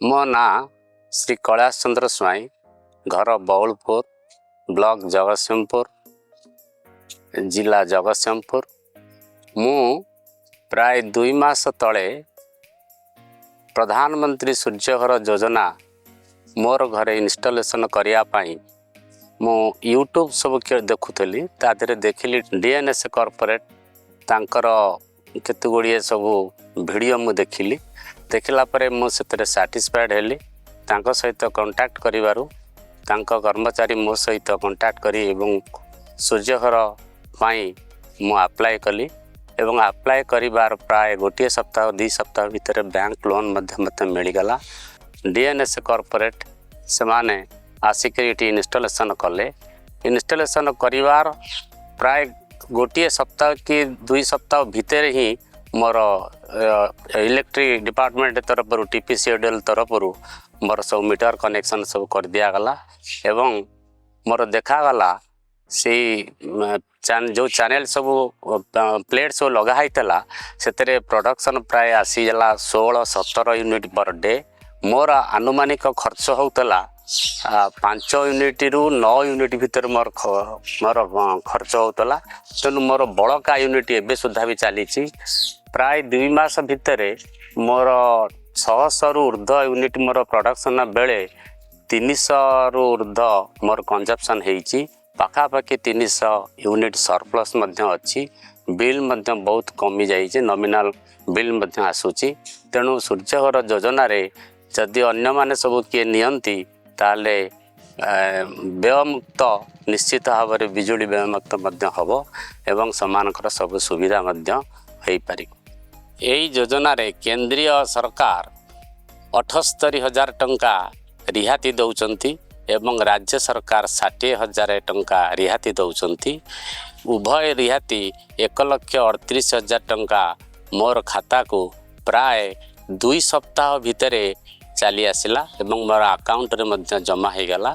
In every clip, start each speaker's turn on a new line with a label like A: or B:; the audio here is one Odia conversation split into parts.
A: ମୋ ନାଁ ଶ୍ରୀ କୈଳାସ ଚନ୍ଦ୍ର ସ୍ୱାଇଁ, ଘର ବଉଳପୁର, ବ୍ଲକ ଜଗତସିଂହପୁର, ଜିଲ୍ଲା ଜଗତସିଂହପୁର। ମୁଁ ପ୍ରାୟ 2 ମାସ ତଳେ ପ୍ରଧାନମନ୍ତ୍ରୀ ସୂର୍ଯ୍ୟଘର ଯୋଜନା ମୋର ଘରେ ଇନଷ୍ଟଲେସନ୍ କରିବା ପାଇଁ ମୁଁ ୟୁଟ୍ୟୁବ୍ ସବୁ ଦେଖୁଥିଲି। ତା ଦେହରେ ଦେଖିଲି ଡିଏନ୍ଏସ୍ କର୍ପୋରେଟ୍, ତାଙ୍କର କେତେ ଗୁଡ଼ିଏ ସବୁ ଭିଡ଼ିଓ ମୁଁ ଦେଖିଲି। ଦେଖିଲା ପରେ ମୁଁ ସେଥିରେ ସାଟିସ୍ଫାଏଡ଼୍ ହେଲି। ତାଙ୍କ ସହିତ କଣ୍ଟାକ୍ଟ କରିବାରୁ ତାଙ୍କ କର୍ମଚାରୀ ମୋ ସହିତ କଣ୍ଟାକ୍ଟ କରି ଏବଂ ସୂର୍ଯ୍ୟଘର ପାଇଁ ମୁଁ ଆପ୍ଲାଏ କଲି ଏବଂ ଆପ୍ଲାଏ କରିବାର ପ୍ରାୟ ଗୋଟିଏ ସପ୍ତାହ, 2 ସପ୍ତାହ ଭିତରେ ବ୍ୟାଙ୍କ ଲୋନ୍ ମଧ୍ୟ ମୋତେ ମିଳିଗଲା। ଡିଏନ୍ଏସ୍ କର୍ପୋରେଟ୍ ସେମାନେ ଆସିକରି ଏଠି ଇନଷ୍ଟଲେସନ୍ କଲେ। ଇନଷ୍ଟଲେସନ୍ କରିବାର ପ୍ରାୟ ଗୋଟିଏ ସପ୍ତାହ କି 2 ସପ୍ତାହ ଭିତରେ ହିଁ ମୋର ଇଲେକ୍ଟ୍ରିକ୍ ଡିପାର୍ଟମେଣ୍ଟ ତରଫରୁ, ଟିପିସିଓଡିଏଲ୍ ତରଫରୁ ମୋର ସବୁ ମିଟର କନେକ୍ସନ୍ ସବୁ କରିଦିଆଗଲା ଏବଂ ମୋର ଦେଖାଗଲା ସେଇ ଯେଉଁ ଚ୍ୟାନେଲ୍ ସବୁ, ପ୍ଲେଟ୍ ସବୁ ଲଗା ହେଇଥିଲା, ସେଥିରେ ପ୍ରଡକ୍ସନ୍ ପ୍ରାୟ ଆସିଗଲା 16-17 ୟୁନିଟ୍ ପର ଡେ। ମୋର ଆନୁମାନିକ ଖର୍ଚ୍ଚ ହେଉଥିଲା 5 ୟୁନିଟ୍ରୁ 9 ୟୁନିଟ୍ ଭିତରେ ମୋର ଖର୍ଚ୍ଚ ହେଉଥିଲା। ତେଣୁ ମୋର ବଳକା ୟୁନିଟ୍ ଏବେ ସୁଦ୍ଧା ବି ଚାଲିଛି। ପ୍ରାୟ 2 ମାସ ଭିତରେ ମୋର 600ରୁ ଉର୍ଦ୍ଧ୍ୱ ୟୁନିଟ୍ ମୋର ପ୍ରଡକ୍ସନ୍ ବେଳେ 300ରୁ ଉର୍ଦ୍ଧ୍ୱ ମୋର କନଜମ୍ପସନ୍ ହେଇଛି। ପାଖାପାଖି 300 ୟୁନିଟ୍ ସରପ୍ଲସ୍ ମଧ୍ୟ ଅଛି। ବିଲ୍ ମଧ୍ୟ ବହୁତ କମିଯାଇଛି, ନମିନାଲ୍ ବିଲ୍ ମଧ୍ୟ ଆସୁଛି। ତେଣୁ ସୂର୍ଯ୍ୟଘର ଯୋଜନାରେ ଯଦି ଅନ୍ୟମାନେ ସବୁ କିଏ ନିଅନ୍ତି, ତାହେଲେ ବ୍ୟୟମୁକ୍ତ, ନିଶ୍ଚିତ ଭାବରେ ବିଜୁଳି ବ୍ୟୟମୁକ୍ତ ମଧ୍ୟ ହେବ ଏବଂ ସେମାନଙ୍କର ସବୁ ସୁବିଧା ମଧ୍ୟ ହୋଇପାରିବ। ଏଇ ଯୋଜନାରେ କେନ୍ଦ୍ରୀୟ ସରକାର 78,000 ଟଙ୍କା ରିହାତି ଦେଉଛନ୍ତି ଏବଂ ରାଜ୍ୟ ସରକାର 60,000 ଟଙ୍କା ରିହାତି ଦେଉଛନ୍ତି। ଉଭୟ ରିହାତି 1,38,000 ଟଙ୍କା ମୋର ଖାତାକୁ ପ୍ରାୟ 2 ସପ୍ତାହ ଭିତରେ ଚାଲି ଆସିଲା ଏବଂ ମୋର ଆକାଉଣ୍ଟରେ ମଧ୍ୟ ଜମା ହୋଇଗଲା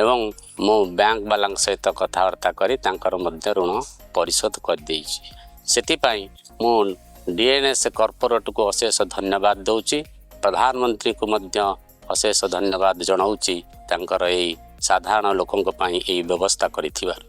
A: ଏବଂ ମୁଁ ବ୍ୟାଙ୍କ ବାଲାଙ୍କ ସହିତ କଥାବାର୍ତ୍ତା କରି ତାଙ୍କର ମଧ୍ୟ ଋଣ ପରିଶୋଧ କରିଦେଇଛି। ସେଥିପାଇଁ ମୁଁ ଡିଏନ୍ଏସ୍ କର୍ପୋରେଟକୁ ଅଶେଷ ଧନ୍ୟବାଦ ଦେଉଛି। ପ୍ରଧାନମନ୍ତ୍ରୀଙ୍କୁ ମଧ୍ୟ ଅଶେଷ ଧନ୍ୟବାଦ ଜଣାଉଛି, ତାଙ୍କର ଏଇ ସାଧାରଣ ଲୋକଙ୍କ ପାଇଁ ଏଇ ବ୍ୟବସ୍ଥା କରିଥିବାରୁ।